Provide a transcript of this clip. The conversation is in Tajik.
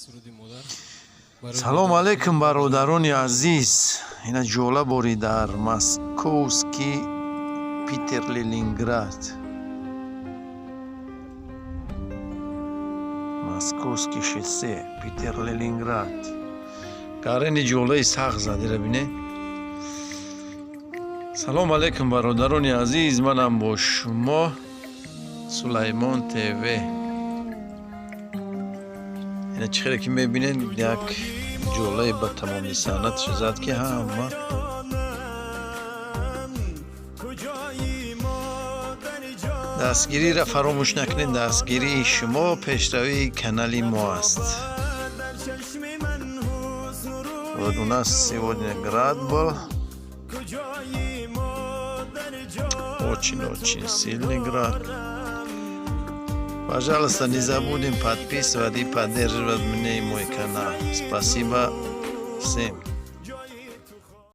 Суруди модар барои Салом модар. алейкум, бародарони азиз. Ина ҷола бори дар Московский, Питер, Ленинград, Московский шоссе, Питер, Ленинград. Гарени ҷолаи сахт задира бине. Салом алейкум, бародарони азиз, манам бо шумо Сулаймон ТВ. Ина чӣ хеле ки мебинед, як ҷолаи ба тамоми санъатш зад, ки ҳама дастгириро фаромӯш накунед. Дастгирии шумо пешравии канали мо аст. Вот у нас сегодня град был, очень-очень сильный град. Пожалуйста, не забудем подписывать и поддерживать меня и мой канал. Спасибо всем.